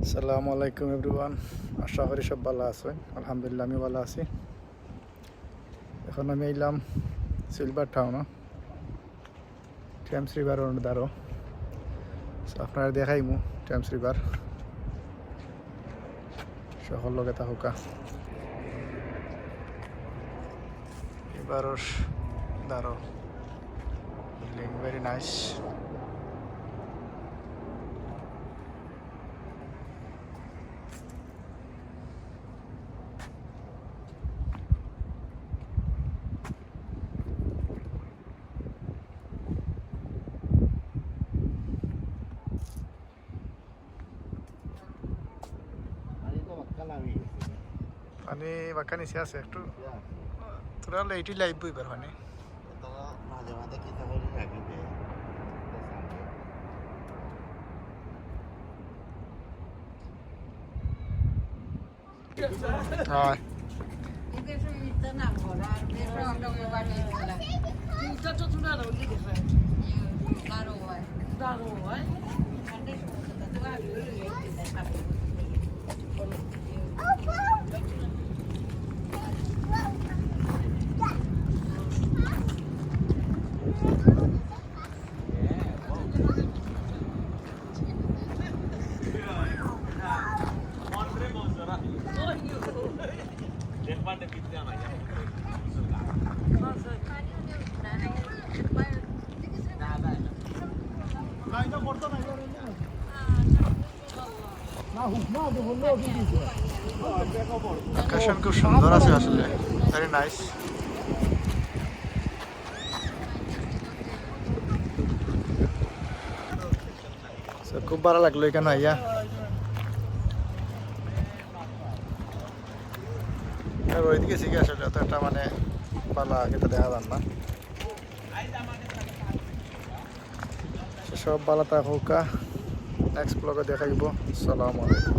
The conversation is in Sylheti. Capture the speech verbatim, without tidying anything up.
আসসালামু আলাইকুম এভরিওয়ান, আশা করি সব ভালা আছইন। আলহামদুলিল্লাহ, আমি ভালা আছি। এখন আমি আইলাম সিলভার টাউনো, টেমস রিভারর দারো। So, আপনারারে দেখাইমু টেমস রিভার। সকল লগে থাকুক্কা। রিভারর দারো। Building very nice. পানি বাক্কা নিচে আছে একটু। তোরা লেটই লাইভ বইবার পানি। মাঝে মাঝে কিতা করি রাখি দে। হয়। লোকেশন খুব সুন্দর আছে আসলে, very nice। So, খুব ভালা লাগলো এখানো আইয়া। আর ওইদিকে ঠিক আছে, অত একটা মানে ভালা কিতা দেখা যার না। So, সব ভালা থাকুক্কা, নেক্সট ব্লগে দেখা অইবো। আসসালামু আলাইকুম।